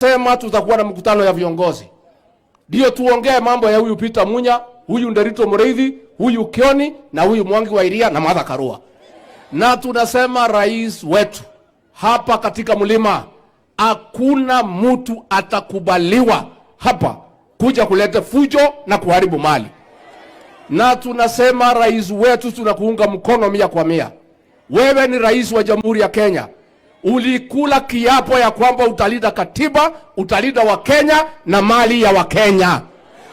Tumesema tutakuwa na mkutano ya viongozi, ndio tuongee mambo ya huyu Peter Munya, huyu Nderitu Muriithi, huyu Kioni na huyu Mwangi wa Iria na Martha Karua. Na tunasema rais wetu hapa katika mlima, hakuna mtu atakubaliwa hapa kuja kuleta fujo na kuharibu mali. Na tunasema rais wetu, tunakuunga mkono 100%. Wewe ni rais wa Jamhuri ya Kenya, ulikula kiapo ya kwamba utalinda katiba, utalinda Wakenya na mali ya Wakenya.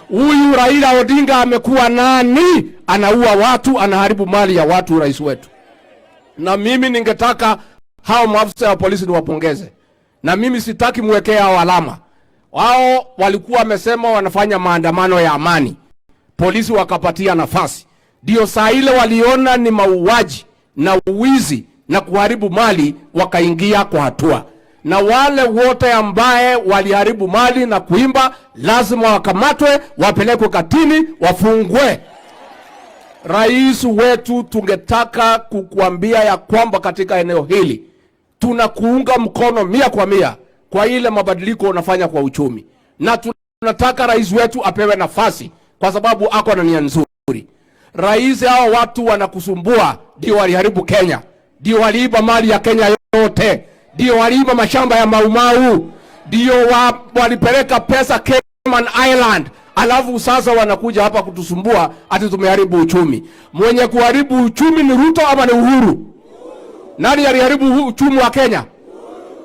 Huyu Raila Odinga amekuwa nani? Anaua watu, anaharibu mali ya watu, rais wetu. Na mimi ningetaka hao maafisa wa polisi niwapongeze, na mimi sitaki mwekee hao alama. Wao walikuwa wamesema wanafanya maandamano ya amani, polisi wakapatia nafasi, ndio saa ile waliona ni mauaji na uwizi na kuharibu mali, wakaingia kwa hatua. Na wale wote ambaye waliharibu mali na kuiba lazima wakamatwe, wapelekwe kotini, wafungwe. Rais wetu, tungetaka kukuambia ya kwamba katika eneo hili tunakuunga mkono 100% kwa ile mabadiliko unafanya kwa uchumi, na tunataka rais wetu apewe nafasi kwa sababu ako na nia nzuri. Rais, hao watu wanakusumbua, ndio waliharibu Kenya, ndio waliiba mali ya Kenya yote, ndio waliiba mashamba ya Maumau, ndio walipeleka pesa Cayman Island, alafu sasa wanakuja hapa kutusumbua ati tumeharibu uchumi. Mwenye kuharibu uchumi ni Ruto ama ni Uhuru? Nani aliharibu uchumi wa Kenya?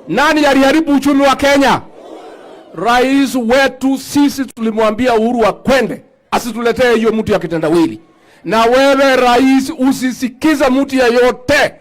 Nani aliharibu uchumi wa Kenya? Rais wetu sisi tulimwambia Uhuru akwende asituletee hiyo mtu ya kitendawili. Na wewe rais, usisikize mtu yeyote.